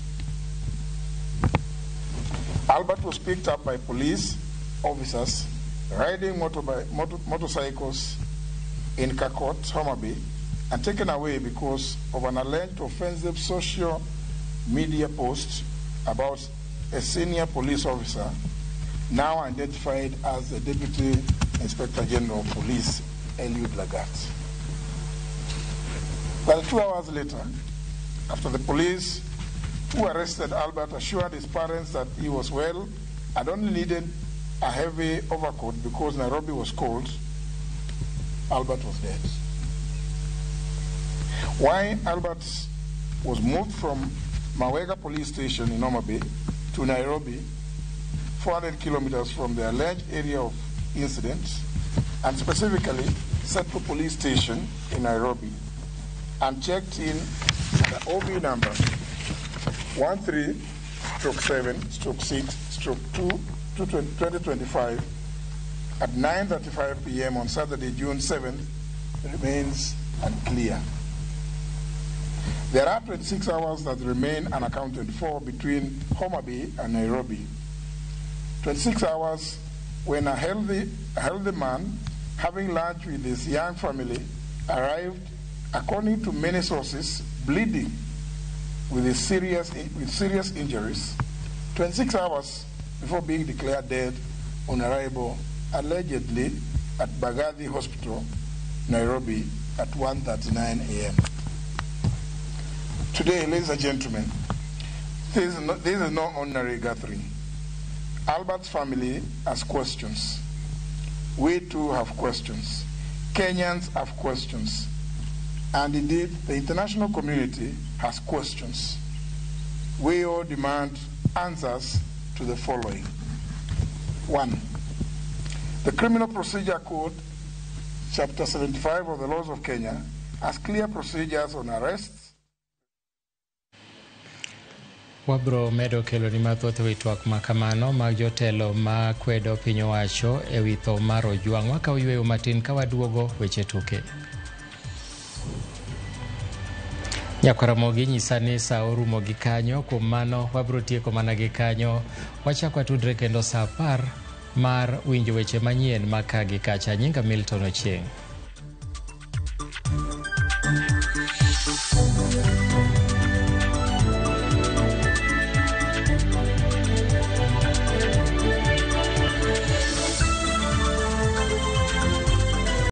Albert was picked up by police officers riding motorcycles in Kakot, Homa Bay, and taken away because of an alleged offensive social media post about a senior police officer, now identified as the Deputy Inspector General of Police, Eliud Lagat. Well, 2 hours later, after the police who arrested Albert assured his parents that he was well and only needed a heavy overcoat because Nairobi was cold, Albert was dead. Why Albert was moved from Mawega Police Station in Homa Bay to Nairobi, 400 kilometers from the alleged area of incident, and specifically Central Police Station in Nairobi, and checked in the OB number 13/7/6/2 2025 at 9:35 p.m. on Saturday, June 7th, remains unclear. There are 26 hours that remain unaccounted for between Homa Bay and Nairobi. 26 hours when a healthy man having lunch with his young family arrived, according to many sources, bleeding with serious injuries, 26 hours before being declared dead on arrival, allegedly at Mbagathi Hospital, Nairobi, at 1:39 a.m. Today, ladies and gentlemen, this is no ordinary gathering. Albert's family has questions. We too have questions. Kenyans have questions. And indeed, the international community has questions. We all demand answers to the following. 1. The Criminal Procedure Code, Chapter 75 of the Laws of Kenya, has clear procedures on arrests. Wabro medo kelo ni mathoth e wi twak ma kamano mag jotelo ma kwedo piny owacho e wi tho mar Ojwang'. Wakawo yweyo matin ka waduogo weche tuke. Nyakwaramogi nyisa ni sa orumo gi kanyo, kuom mano wabro tieko mana gi kanyo. Wachak watudre kendo sa 10 mar winjo weche manyien ma ka gi kacha. Nyinga Milton Ochieng'.